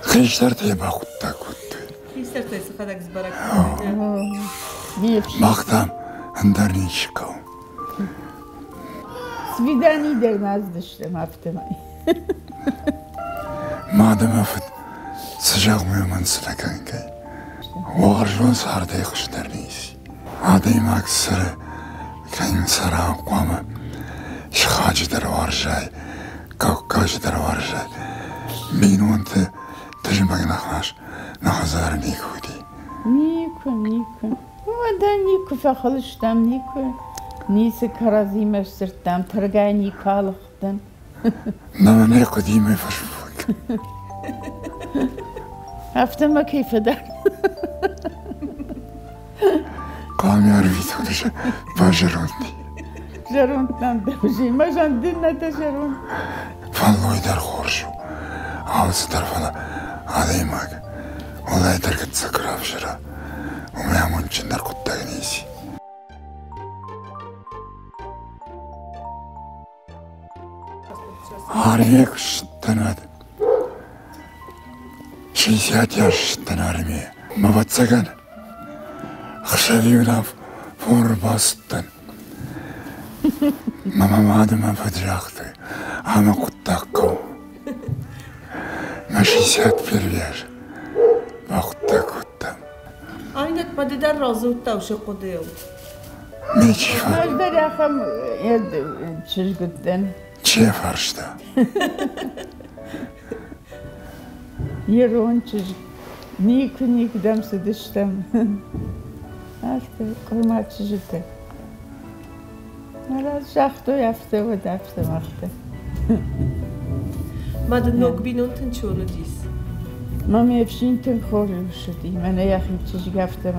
Хистӕртӕ бахъуыддаг кодтой. Хистӕртӕй сӕхӕдӕг сбӕрӕг кодтой. Мах, дам, ӕндӕр ничи хъӕуы. Свидани дӕр нӕ ацыдыстӕм афтӕмӕй. Мад ӕмӕ фыд цы зӕгъой, уымӕн цы нӕ кӕнгӕй. Уарзон цардӕй хуыздӕр ницы. Адӕймаг цӕры, кӕм цӕра, хъуамӕ сыхаджы дӕр уарзай, Кавказы дӕр уарзы. Бинонты тызмӕг ныхас нӕ хӕдзары никуы уыди. Никуы, никуы. Уӕдӕ никуы фӕхыл стӕм, никуы. Ницы кӕрӕдзимӕ сдзырдтам, тӕргай никуы алыгъдтӕн. Нӕ мӕ хъуыди мӕ фӕсфӕд. Афтӕ мӕ кӕй фӕдар. Хъуамӕ ӕрвитон базӕронд. Зӕронд нӕм дӕузи, мӕ зӕнды нӕ дӕ зӕронд. Фӕллой дӕр хорз у, алцыдӕр, фӕлӕ адӕймаг уӕлдайдӕр гыццыл куы равзӕра, уымӕй амондджындӕр хъуыддаг ницы. Армийӕ куы ссыдтӕн, уӕд 60 азы ссыдтӕн армийӕ. Ӕвӕццӕгӕн, ӕхсӕв-иу фон ӕрбацыдтӕн. Мӕ мад ӕмӕ фыд загътой, ӕмӕ хъуыддаг хъӕуы. Мӕ 61 азы бахъуыддаг кодтам. Айнӕт ма ды дӕр радзырдта уыцы хъуыдыйыл. Ничи Ӕз дӕр ахӕм чызг уыдтӕн. Чи фарста? Ирон чызг. Никуы никуыдӕм цыдыстӕм. Афтӕ, къуырма чызджытӕ. Раз загътой, афтӕ уӕд, афтӕ махтӕ. Ма дын ног бинонтӕн чи уыдис? Мӕ ме фсин тынг хорз ссыди. Мӕнӕ йӕхи чызг афтӕ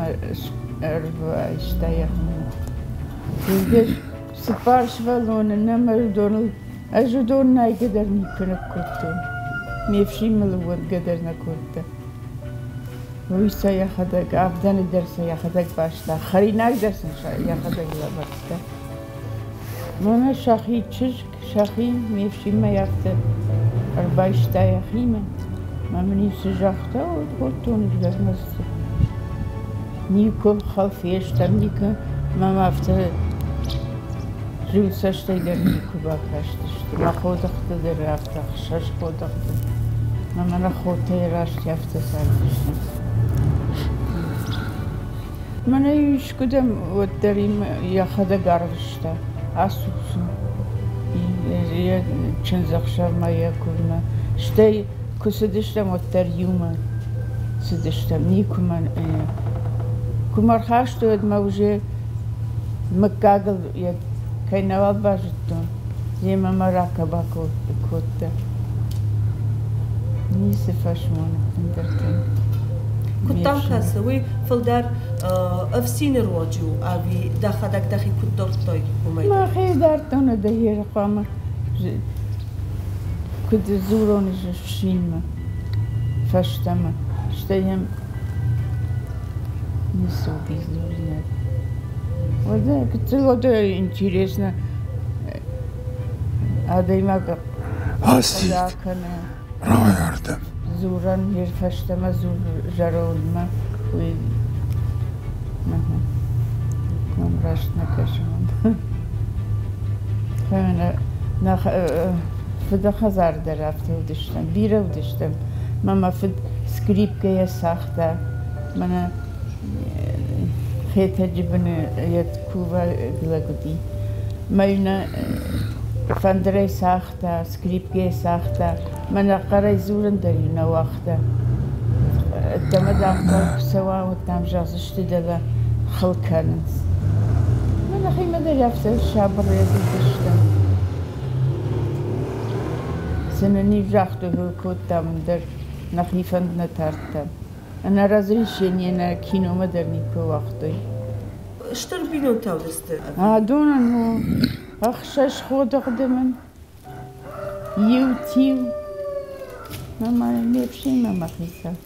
ӕрбайста йӕхимӕ. Цыппар сывӕллоны нӕм уыдоныл ӕз уыдон найгӕ дӕр никуы ныккодтон. Ме фсин мыл ӕууӕндгӕ дӕр нӕ кодта. Уый сӕ йӕхӕдӕг, авдӕны дӕр сӕ йӕхӕдӕг баста, хӕринаг дӕр сын йӕхӕдӕг лӕвӕрдта. Мӕнӕ сӕхи чызг, сӕхи ме фсинмӕ афтӕ ӕрбайста йӕхимӕ. Мӕ мын ницы загъта, уӕд кодтон ӕз дӕр мӕ Никуы хыл фестӕм, никуы мӕм афтӕ зул цӕстӕй дӕр никуы бакастысты. Мӕ ходыгъты дӕр афтӕ, ӕхсӕз ходыгъты. Мӕ мӕнӕ хотӕй раст афтӕ цардысты. Мӕнӕ искуыдӕм уӕддӕр йӕхӕдӕг арвыста. Ацу йӕ чындзӕхсӕвмӕ, йӕ куывдмӕ. Стӕй куы цыдыстӕм, уӕддӕр иумӕ цыдыстӕм. Никуы мӕ куы мӕ ӕрхастой, уӕд мӕ уже мыггагыл кӕй нӕуал базыдтон, йемӕ мӕ ракӕ-бакӕ кодта. Ницы фӕсмон ӕндӕртӕн. Куыд дӕм кӕсы, уый фылдӕр ӕфсины руаджы у ӕви дӕхӕдӕг дӕхи куыд дардтай, уымӕй? Мӕхи дардтон ӕдӕгӕй хъуамӕ куыд дзурон ӕфсинмӕ фӕстӕмӕ, стӕй йӕм ницы уыди дзуринаг. Уӕдӕ гыццыл уӕдӕ интересно адӕймаг Аци кӕны. Рауай ардӕм. Дзурӕн йе фӕстӕмӕ дзур зӕрондмӕ, уый мӕм раст нӕ кӕсы. Нӕ фыды хӕдзар дӕр афтӕ уыдыстӕм, бирӕ уыдыстӕм. Мӕ мӕ фыд скрипкӕйӕ цагъта, мӕнӕ Хетӕджы быны йӕ кувӕг лӕг уыди. Мӕ йын фӕндырӕй цагъта, скрипкӕйӕ цагъта, мӕнӕ хъӕрӕй дзурын дӕр нӕ уагъта. Ӕддӕмӕ, дам, хъӕу куы цӕуа, уӕд, дам, зӕгъдзысты, дӕлӕ хыл кӕнынц. Мӕ нӕхимӕ дӕр афтӕ сабыр рӕдыдыстӕм. Цы нын-иу загътой, уый кодтам ӕндӕр нӕхи фӕнд нӕ тардтам. Ӕнӕ разрешение нӕ киномӕ дӕр никуы уагътой. Стыр бинонтӕ уыдысты? Адонӕн у ӕхсӕз ходыгъды мын, иу тиу, ӕмӕ ме фсинмӕ мӕхицӕн.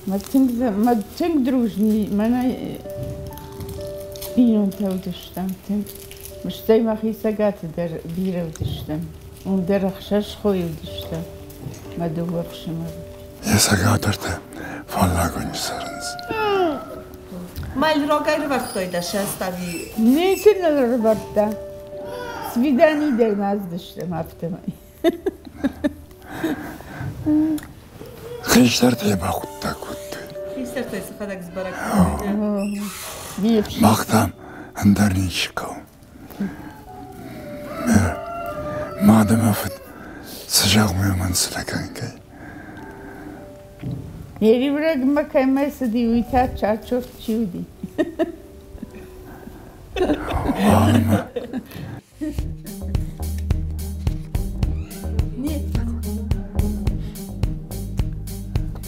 Мӕ тынг, мӕ тынг дружный, мӕнӕ бинонтӕ уыдыстӕм тынг. Стӕй мӕхи цӕгаты дӕр бирӕ уыдыстӕм. Уым дӕр ӕхсӕз хойы уыдыстӕм, мӕ дыууӕ фсымӕры. Йӕ цӕгатӕртӕ фаллагонджы цӕрынц. Мӕл рогӕй рывӕрдтой дӕ сӕст ӕви? Ницы ныл ӕрывӕрдта. Свидани дӕр нӕ ацыдыстӕм афтӕмӕй. Хистӕртӕ бахъуыддаг кодтой. Хистӕртӕй сӕхӕдӕг сбӕрӕг кодтой. Мах, дам, ӕндӕр ничи хъӕуы. Мад ӕмӕ фыд цы зӕгъой, уымӕн цы нӕ кӕнгӕй. Ериврагмӕ кӕмӕ цыди, уый та Чачов чи уыди? Уалынмӕ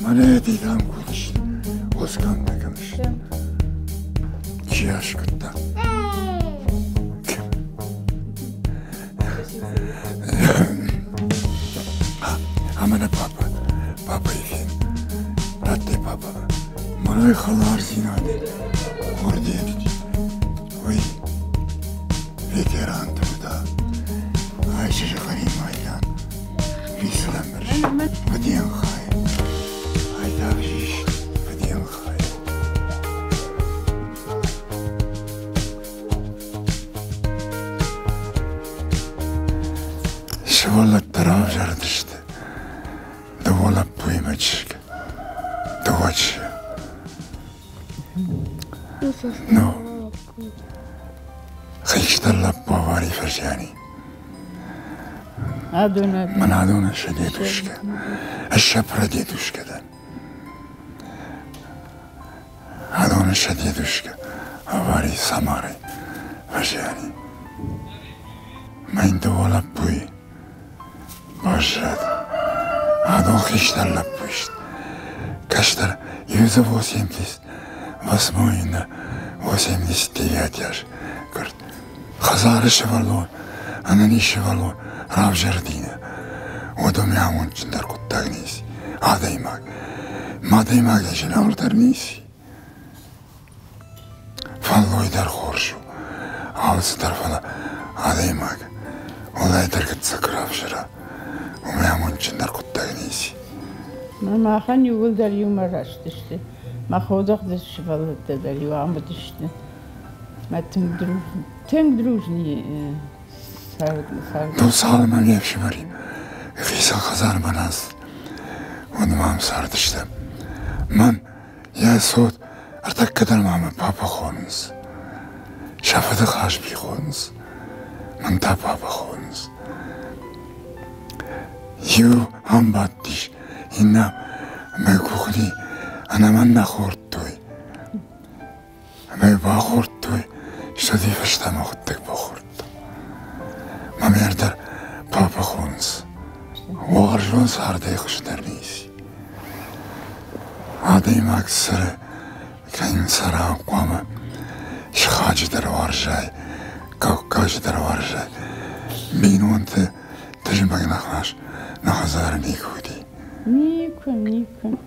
Мӕнӕ дидам куыд сты, Оскантӕ кӕм сты? Чи аскъуыдта? Ӕмӕ нӕ папа, папайы фен. Радтай папамӕ. Мӕнӕй хӕлардзинады орден. Уый ветеранты уыда. Айчызы майдан. Висламырш. ВДНХ. Айдагъ ВДНХ. Сывӕллӕттӕ равзӕрдысты дыууӕ лӕппуимӕ чызг, дыууӕ чызджы. Ну, хистӕр лӕппу авари фӕзиани. Мӕн адоны сӕ дедушка. Ӕз сӕ прадедушка дӕн. Адоны сӕ дедушка авари Самарай фӕзиани. Мӕн дыууӕ лӕппуйы баззад. Адон хистӕр лӕппу ист. Кӕстӕр иу дзы 88 иннӕ 89 аз гуырд. Хӕдзары сывӕллон, ӕнӕниз сывӕллон равзӕрдинӕ. Уыдонмӕ амондджындӕр хъуыддаг ницы. Адӕймаг. Адӕймагӕй зынаргъдӕр ницы. Фӕллой дӕр хорз у, алцыдӕр, фӕлӕ адӕймаг уӕлдайдӕр гыццыл куы равзӕра, уымӕй амондджындӕр хъуыддаг ницы. Махӕн иууылдӕр иумӕ рӕзтысты. Мӕ ходыгъды сывӕллӕттӕ дӕр иу ам уыдысты. Мӕ тынг дружный цард. Ну, цалынмӕ ме фсымӕримӕ хицӕн хӕдзармӕ нӕ ацыд, уӕдмӕ ам цардыстӕм. Мӕн йӕ цот ӕртӕккӕ дӕр ма мӕ папа хонынц. Сӕ фыды Хазби хонынц, мӕн та папа хонынц. Иу ам бадтис, иннӕ мӕ кухни ӕнӕ мӕн нӕ хордтой. Ӕмӕ бахордтой, стӕй фӕстӕмӕ хъуыддаг бахордтон. Мӕ дӕр папа хонынц. Уарзон цардӕй хуыздӕр ницы. Адӕймаг цӕры, кӕм цӕра, хъуамӕ сыхаджы дӕр уарзай, хъӕуккаджы дӕр уарзай. Бинонты тызмӕг ныхас нӕ хӕдзары никуы уыди. Никуы, никуы.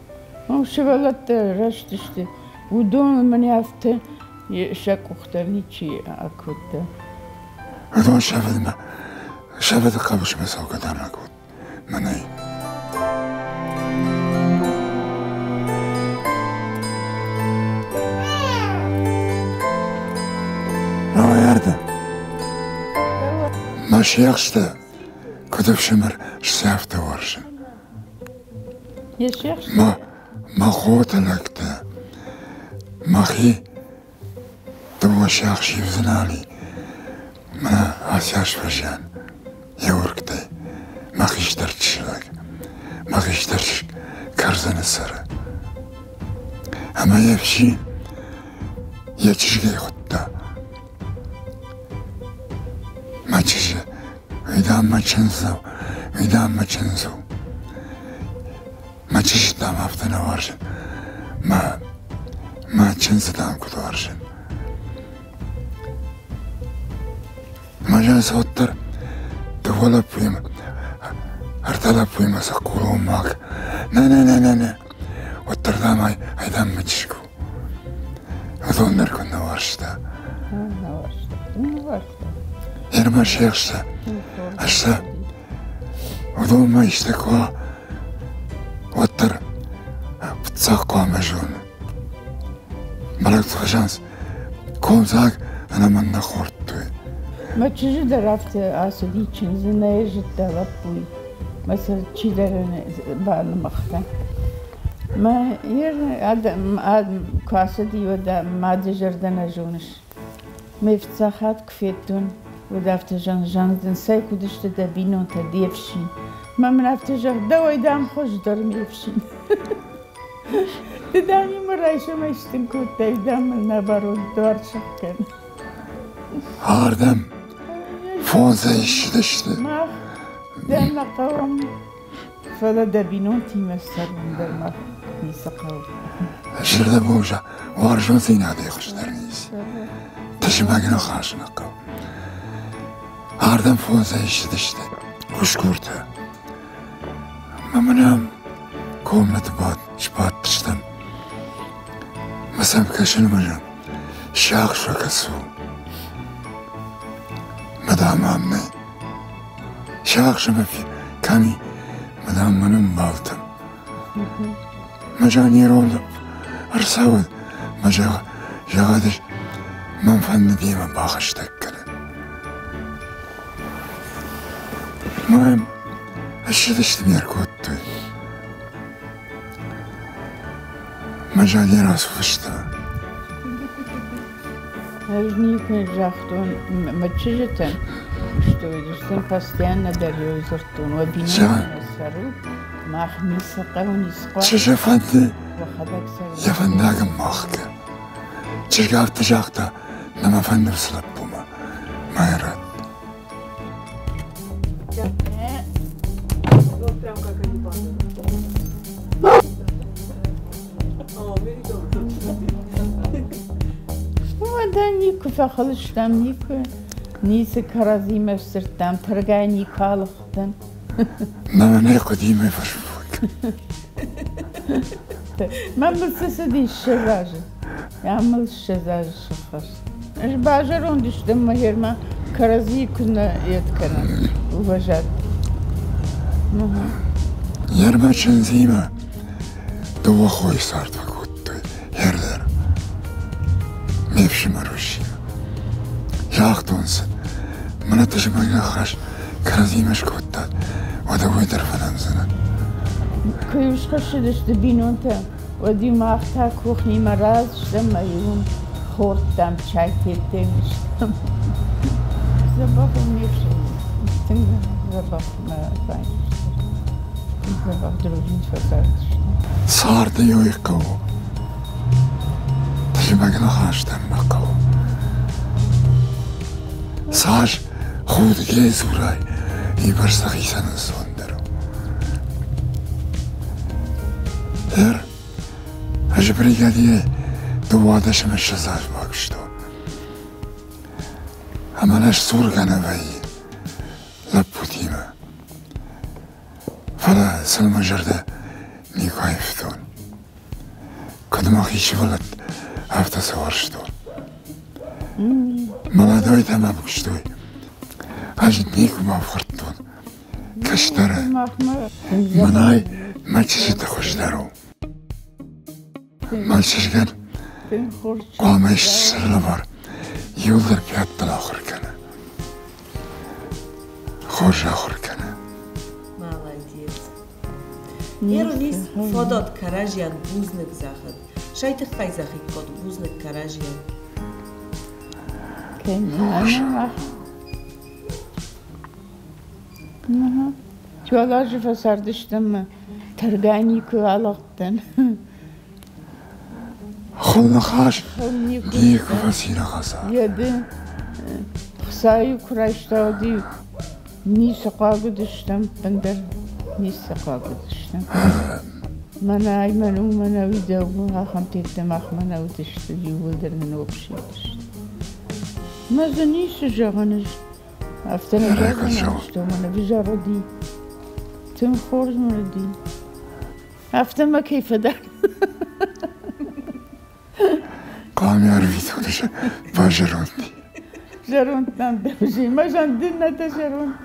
Сывӕллӕттӕ рӕзтысты. Уыдон мын афтӕ сӕ къухтӕ ничи акодта. Уыдон сӕ фыды хъӕбысмӕ цӕугӕ дӕр нӕ кодтой мӕнӕй. Рауайӕрдӕ. Мӕ сиӕхстӕ куыд ӕфсымӕр сӕ афтӕ уарзын. Мӕ, мӕ хоты лӕгтӕ, мӕхи дыууӕ сиахс ивдзынӕли, мӕ ацӕс фӕзиан йӕ уыргтӕй. Мӕ хистӕр чызг, мӕ хистӕр чызг Кӕрдзыны цӕры. Ӕмӕ йе фсин йӕ чызгӕй хуыдта. Мӕ чызджы, уый дам мӕ чындзау, уый дам мӕ чындз у. Мӕ чызджы дам афтӕ нӕ уарзын, мӕ, мӕ чындзы дам куыд уарзын. Мӕ зӕрдӕ уӕддӕр дыууӕ лӕппуимӕ, ӕртӕ лӕппуимӕ сӕ хъулон маг. Нӕ, нӕ, нӕ, нӕ, нӕ, уӕддӕр дам ай, ай дам мӕ чызг у. Уыдон дӕр куыннӕ уарзта. Нӕ уарзта, нӕ уарзта. Ӕрмӕст сиӕхстӕ, ӕз сӕ уыдонмӕ исты куы уа, уӕддӕр. Комдзаг хъуамӕ зона. Мӕлӕт хӕсанц комдзаг ӕнӕмӕн нӕ хордтой. Мӕ чызджы дӕр афтӕ ацыди чындзы, нӕ йӕ зыдта лӕппуйы. Мӕ сӕр чидӕр банымыгъта. Мӕ куы ацыди, уӕд мады зӕрдӕ нӕ зоныс. Ме фыццаг хатт куы федтон, уӕд афтӕ зӕгъын, дын, цӕй куыд сты дӕ бинонтӕ, де фсин. Мӕ мын афтӕ зӕгъ, дӕуӕй, дам, хуыздӕр ме фсин. Ды, дам, райсомӕй стын кодтай, дам, мын наоборот дуар сӕхгӕн. Ардӕм фондзӕй ссыдысты. Мах дӕ нӕ хъӕуӕм, фӕлӕ дӕ бинонтимӕ цӕрын дӕр мах ницы хъӕуы. Зӕрдӕбон уарзондзинадӕй хуыздӕр ницы. Тызмӕг ныхас нӕ хъӕуы. Ардӕм фондзӕй ссыдысты усгуртӕ. Ӕмӕ мын ам комнаты сбадтыстӕм. Мӕ сӕм кӕсын мӕ сиахс фӕкӕсу. Мадам ам нӕй. Сиахс ӕмӕ кӕм и, мадам мӕн ӕмбалтӕм. Мӕ жанерон ӕрцӕуӕд, мӕ зӕгъӕд, мӕн фӕнды демӕ бахӕстӕг кӕнын. Мӕм ссыдысты ме ркодтой. Мӕ зӕрдӕ рацыдысты. Ӕз никуы загътон мӕ чызджытӕн, что сын постоянно дӕр дзырдтон, уӕ бинонтимӕ цӕрут, мах ницы хъӕуы, ницы хъуаг. Чызджы фӕнды уӕхӕдӕг цӕрут. Йӕ фӕндагыл махгӕ. Чызг афтӕ загъта, нӕ мӕ фӕнды уыцы лӕппумӕ. Майрӕт. Уӕдӕ никуы фӕхыл стӕм, никуы ницы кӕрӕдзимӕ сдзырдтам, тӕргай никуы алыгъдтӕн. Нӕ мӕ хъуыди мӕ фӕсфӕд. Мӕ мыл цы цыди 20 азы? Мыл 20 азы сӕххӕст. Ӕз базӕронд стӕм мӕ хермӕ кӕрӕдзийы куы нӕ ед кӕнӕм, уважат. Ермӕ чындзимӕ дыууӕ хойы цард фӕкодтой хердӕр. Ме фсымӕр усимӕ. Загътон сын, мӕнӕ тызмӕг ныхас кӕрӕдзимӕ скодтат, уӕдӕ уый дӕр фӕнӕмдзынӕн. Куы-иу схӕссыдысты бинонтӕ, уӕд-иу мах та кухнимӕ рацыдыстӕм ӕмӕ-иу уым хордтам, чай федтам стӕм. Дзӕбӕх у ме фсин, тынг дзӕбӕх мӕ файнустӕ. Дзӕбӕх дружин фӕцардысты. Царды иу хъӕуы, тызмӕг ныхас дӕр нӕ хъӕуы. Цас худгӕ дзурай, уыйбӕрц дӕхицӕн ӕнцондӕр у. Ӕр ӕз бригадирӕй 22 азы бакуыстон. Ӕмӕ нӕ сдзургӕ нӕ вӕййы лӕппутимӕ. Фӕлӕ сыл мӕ зӕрдӕ никуы аивтон. Куыд мӕхи сывӕллӕтт, афтӕ сӕ уарзтон. Молодойтӕ мӕ куыстой. Ӕз никуы бафхӕрдтон кӕстӕры. Мӕнӕй мӕ чызджыты хуыздӕр у. Мӕ чызгӕн хъуамӕ лӕвар иуылдӕр пиаттыл ахуыр кӕны. Хорз ахуыр кӕны. Молодец. Ерунис фадат кӕрӕзийӕн бузныг зӕгъын. Сай тыххӕй зӕгъиккот бузныг кӕрӕзийӕн. Уал азы фӕцардыстӕм ӕмӕ тӕргай никуы алыгъдтӕн. Хыл ныхас никуы фӕци ныхаса. Йӕ Хуыцауы куы райста, уӕд-иу ницы хъуаг уыдыстӕм, ӕндӕр ницы хъуаг уыдыстӕм. Мӕнӕ ай мӕн у, мӕнӕ уый дӕу у, ахӕм теттӕ махмӕ нӕ уыдысты, иууылдӕр нын обсидысты. Мӕ дзы ницы зӕгъын ӕз. Афтӕ нӕ зӕгъын, мӕн ӕвзӕр уыди. Тынг хорз мын уыди. Афтӕ мӕ кӕй фӕдар. Хъуамӕ ӕрвитон базӕронд. Зӕронд дам дӕ мӕ зӕндин дӕ зӕронд.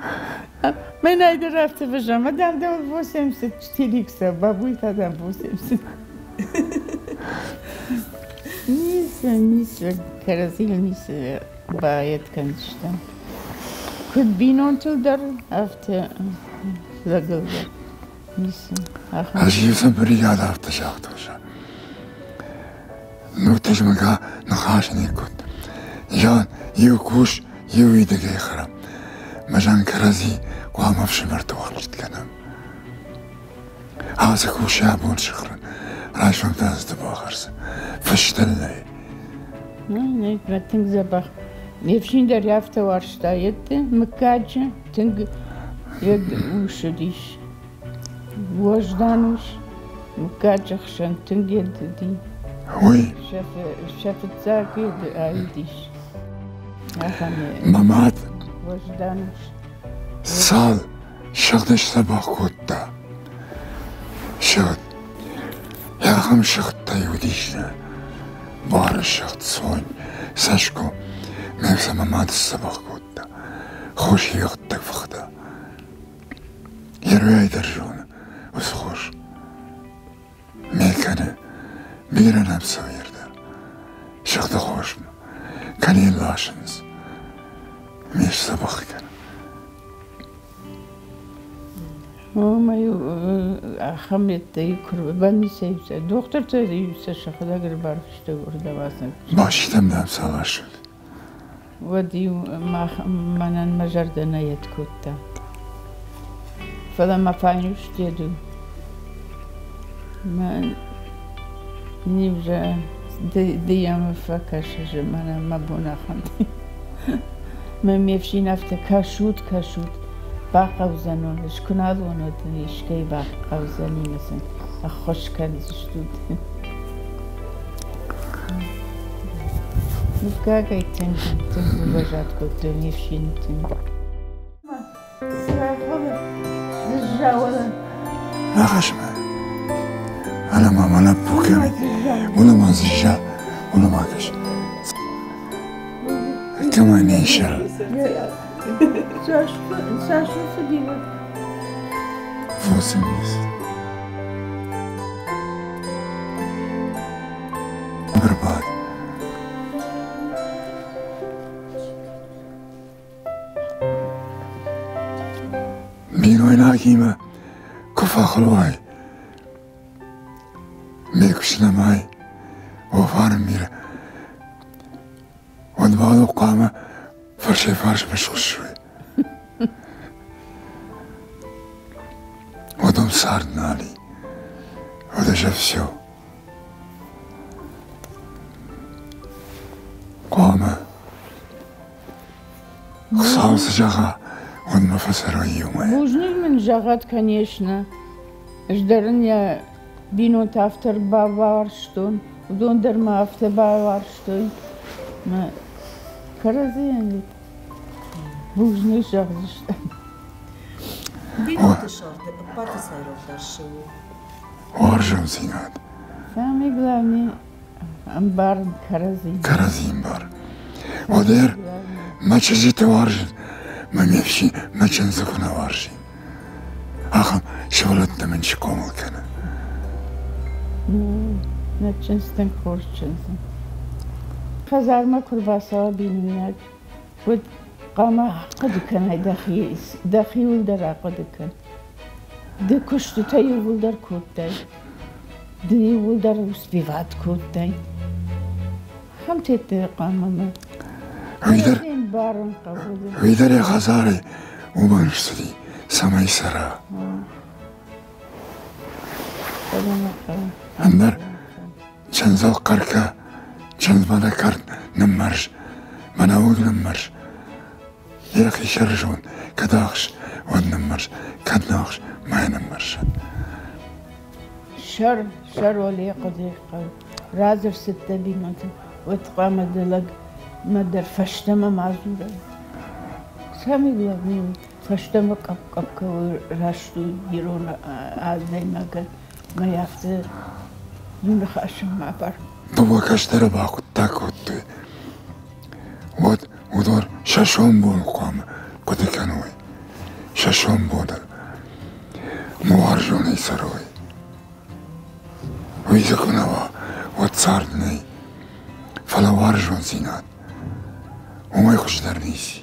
Мӕнӕй дӕр афтӕ фӕзӕгъ, мадам, дӕ 84 икса, бабуй та дам 80. Ницы, ницы, кӕрӕдзийыл ницы бает кӕндзыстӕм. Куыд бинонтыл дӕр, афтӕ лӕгыл дӕр. Ницы. Ахӕм. Ӕз иу сын бригад афтӕ загътон, ну тызмӕгӕ ныхас никуыд. Зӕгъын, иу кус, иу уидыгӕй хӕрӕм. Мӕ кӕрӕдзи хъуамӕ ӕфсымӕрты уарзт кӕнӕм. Ацы кусы абон сыхрын, райсом та дзы бахӕрдзӕн. Фыстӕн нӕй. Нӕ, мӕ тынг дзӕбӕх. Ме фсин дӕр афтӕ уарзта йедты мыггаджы, тынг йед ус уыдис. Уӕздан ус, мыггаджы хсӕн тынг йед уыди. Уый? Сӕ фыццаг йед аидис. Ахӕм Мӕ мад уӕздан ус. Цал сыгъд сдзӕбӕх кодта. Сыгъд. Ахӕм сыгъдтӕй уыдис нӕ буары сыгъд цонь, цӕсгом. Мӕ сӕ мӕ мад сдзӕбӕх кодта. Хос йӕхӕдӕг фыхта. Йе дӕр зоны уыцы хос. Ме кӕны, бирӕ нӕм цӕуы дӕр. Сыгъды хосмӕ. Кӕнӕ ласынц. Ме сдзӕбӕх кӕны. Омӕ-иу ахӕм йедтӕй куы банисӕй дохтыртӕ-иу сӕ сӕхӕдӕг ӕрбарвыстой уырдӕм ацӕуын. Басидӕм дӕм сӕ ласут. Уӕд-иу мӕнӕн мӕ зӕрдӕ нӕ йед кодта. Фӕлӕ мӕ файнуст йед у. Мӕ ниу ды йӕм фӕкӕсыс мӕнӕн мӕ бон ахӕм. Мӕ ме фсин афтӕ кӕсут, кӕсут, бахъӕудзӕн уын, ӕз куы нал уон, уӕд ын искӕй бахъӕудзӕни ӕмӕ сын ӕххуыс кӕндзыстут. Мыггагӕй тынг, тынг уважать кодтой ме фсины тынг. Рахӕсс-ма. Ӕнӕ ма лӕппу кӕми, уыны ма зызза, уыны ма кӕс. Кӕмӕй не исӕр. Восемьдесят. Барбад. Бинойнагимӕ куы фӕхыл уай, ме куыстнӕмӕй уавӕры мир, уӕд бало хъуамӕ фӕрсӕй-фарсмӕ схуыссой. Уӕд ӕм цард нал и. Вот уже все. Хъуамӕ Хуыцау цы зӕгъа, уӕдмӕ фӕцӕрой иумӕ. Бузныг мын зӕгъӕд, конечно. Ӕз дӕр ын йӕ бинонты афтӕ бауарзтон, уыдон дӕр мӕ афтӕ бауарзтой. Мӕ кӕрӕдзийӕн бузныг зӕгъдзыстӕм. Бинонты сӕрды ӕппӕты сӕйрагдӕр цы у? Уарзондзинад. Самый главный ӕмбарын кӕрӕдзи. Кӕрӕдзи ӕмбарын. Уӕдӕр мӕ чызджыты уарзын, мӕ ме фсин, мӕ чындзы куы нӕ уарзин. Ахӕм сывӕллӕттӕ мын чи хъомыл кӕны. Нӕ чындз тынг хорз чындз у. Хӕдзармӕ куы рбацӕуа бинойнаг, уӕд хъуамӕ ахъуыды кӕнай дӕхи, дӕхиуыл дӕр ахъуыды кӕн. Ды куыстытӕ иууылдӕр кодтай, ды иууылдӕр успевать кодтай. Ахӕм тедты хъуамӕ мӕ ӕмбарын хъӕуы. Уый дӕр йӕ хӕдзарӕй уымӕн ссыди, цӕмӕй цӕра. Ӕндӕр чындзыл хъӕркӕ, чындз мӕнӕ кард ныммӕрз, мӕнӕ уыг ныммӕрз. Йӕхи сӕрызонд, кӕд ахс, уӕд ныммӕрз, кӕд нӕ ахс, ма йӕ ныммӕрзӕд. Сӕр, сӕр уӕле хъуыды хъӕуы. Радзырдта бинонты, уӕд хъуамӕ дӕ лӕгмӕ дӕр фӕстӕмӕ ма дзурай. Самый главный у, фӕстӕмӕ къӕпп-къӕпп кӕуы раст у ирон адӕймагӕн, мӕ афтӕ иу ныхасы ма бар. Дыууӕ кӕстӕры бахъуыддаг кодтой. Уӕд уыдон сӕ сомбон хъуамӕ хъуыды кӕной. Сӕ сомбоныл уарзонӕй цӕрой. Уый дзы куы нӕ уа, уӕд цард нӕй. Фӕлӕ уарзондзинад уымӕй хуыздӕр ницы.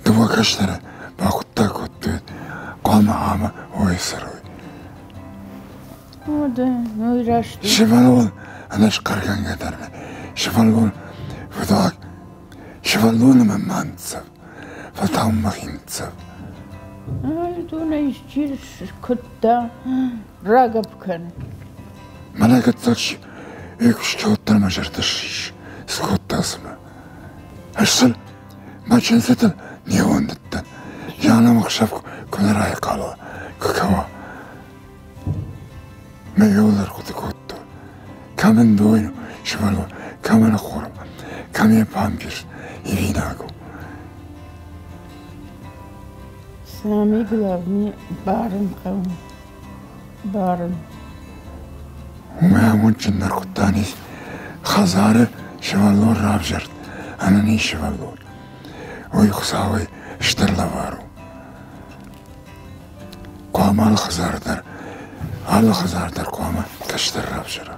Дыууӕ кӕстӕры бахъуыддаг кодтой, хъуамӕ ӕмӕ уой цӕрой. Сывӕллон ӕнӕсхъӕргӕнгӕ дӕр нӕ. Сывӕллон фыдуаг сывӕллоны мӕ ма ныццӕв, фӕлтау мӕхи ныццӕв. Уыдонӕй исчи куыдта, рагӕпп кӕны. Мӕнӕ гыццыл скодта мӕ зӕрдӕ ссис, скодта цымӕ. Ӕз сын мӕ чындзытыл не уӕндыдтӕн. Зианӕм ӕхсӕв куы нӕ райхъал уа, куы кӕуа. Мӕ иуыл ӕрхъуыды кодтон, кӕм ын дойн у сывӕллон, кӕм ын ӕххорм, кӕм йӕ памперс ивинаг у. Самый главный барын хъӕуы. Барын. Уымӕй амондджындӕр хъуыддаг ис. Хӕдзары сывӕллон равзӕрд, ӕнӕниз сывӕллон. Уый Хуыцауӕй стыр лӕвар у. Хъуамӕ алы хӕдзары дӕр, алы хӕдзар дӕр хъуамӕ кӕстӕр равзӕра.